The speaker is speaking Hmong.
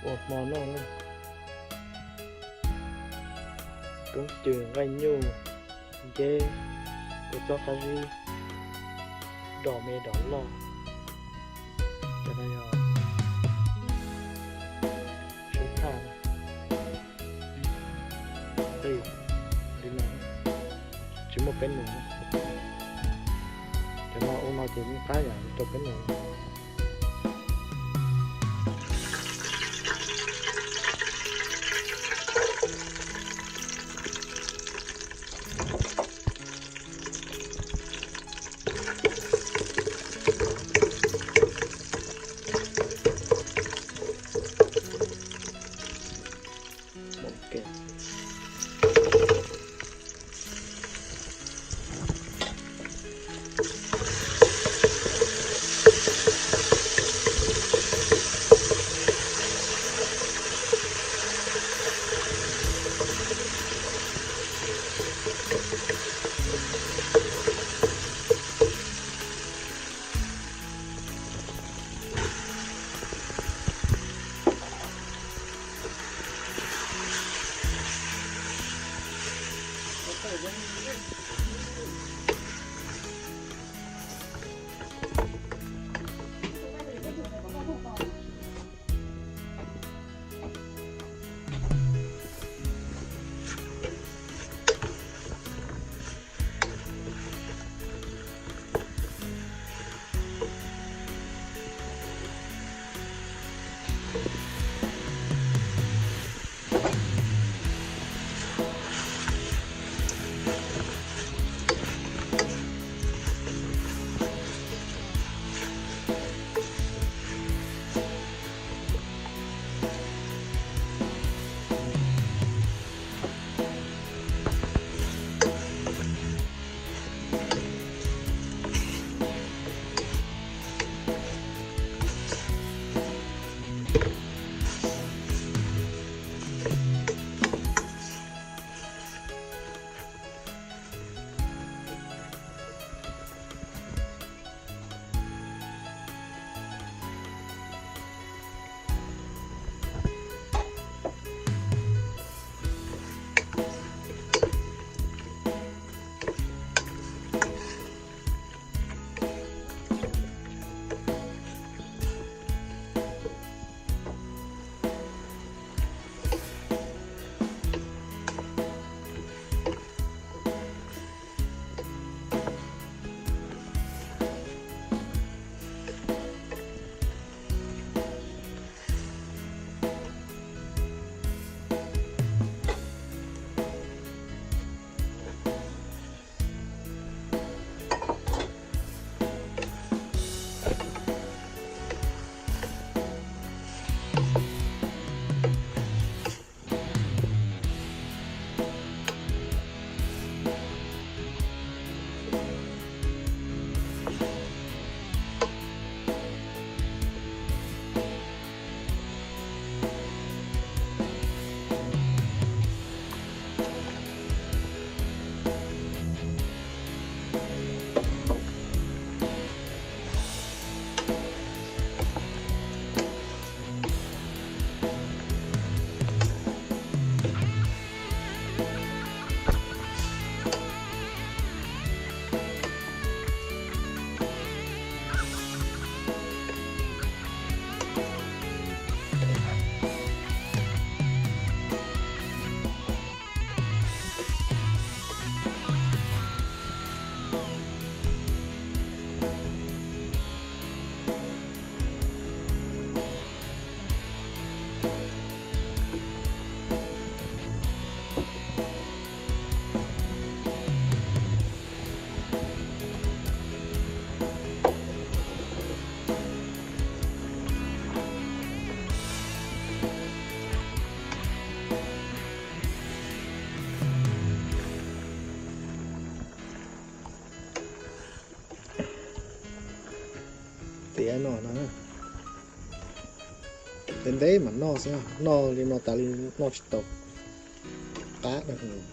Ua hmo noj na, koob cws, nqaij nyuj, nceb, kua txob qab zib, dos me dos loj, cov no yog sub thaj, li no, tsis muaj peb nus. Cov no ua no ces yeej qab yam rau peb nus. Tiav no na, ntev ntev mam noj xwb, noj li no tas li noj tsis tau qab na.